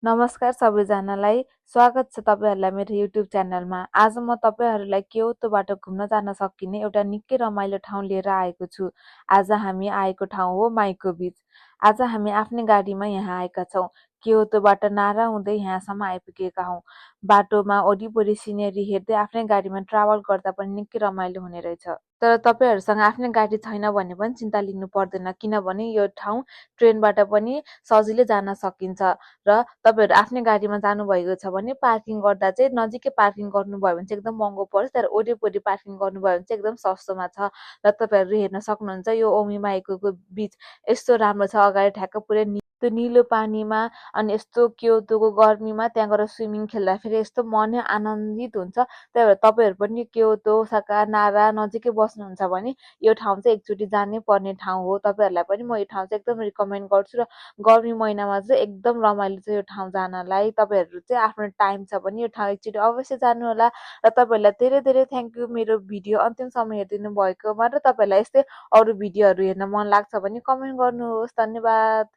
नमस्कार सबैजनालाई स्वागत छ तपाईहरुलाई मेरो युट्युब च्यानलमा। आज म तपाईहरुलाई क्योतोबाट घुम्न जान सकिने एउटा निकै रमाइलो ठाउँ लिएर आएको छु। आज हामी आएको ठाउँ हो माइको बीच। आज हामी आफ्नै गाडीमा यहाँ आएका छौं। क्योतोबाट नारा हुँदै यहाँसम्म आइपुगेका हौं। बाटोमा वरिपरि सिनेरी हेर्दै आफ्नै गाडीमा ट्राभल गर्दा पनि निकै रमाइलो हुने रहेछ। तर तपाईहरुसँग आफ्नै गाडी छैन भने पनि चिन्ता लिनु पर्दैन, किनभने यो ठाउँ ट्रेनबाट पनि सजिलै जान सकिन्छ। र तपाईहरु आफ्नै गाडीमा जानुभएको छ भने पार्किङ गर्दा चाहिँ नजिकै पार्किङ गर्नुभयो भने चाहिँ एकदम महँगो पर्छ, तर वरिपरि पार्किङ गर्नुभयो भने चाहिँ एकदम सस्तोमा छ। र तपाईहरु हेर्न सक्नुहुन्छ यो ओमी माइकोको बीच यस्तो राम्रो छ। अगाडि ठ्याक्क पुरै त्यो निलो पानीमा अनि यस्तो क्योतोको गर्मीमा त्यहाँ गएर स्विमिङ खेल्दाखेरि यस्तो मनै आनन्दित हुन्छ। त्यही भएर तपाईहरु पनि क्योतो, ओसाका, नारा नजिकै बस्नुहुन्छ भने यो ठाउँ चाहिँ एकचोटि जानै पर्ने ठाउँ हो। तपाईहरुलाई पनि म यो ठाउँ चाहिँ एकदम रिकमेन्ड गर्छु र गर्मी महिनामा चाहिँ एकदम रमाइलो छ यो ठाउँ जानलाई। तपाईहरु चाहिँ आफ्नो टाइम छ भने यो ठाउँ एकचोटि अवश्य जानुहोला। र तपाईहरुलाई धेरै धेरै थ्यांक यू मेरो भिडियो अन्तिमसम्म हेरिदिनु भएकोमा। र तपाईहरुलाई यस्तै अरु भिडियोहरु हेर्न मन लाग्छ भने कमेन्ट गर्नुहोस्। धन्यवाद।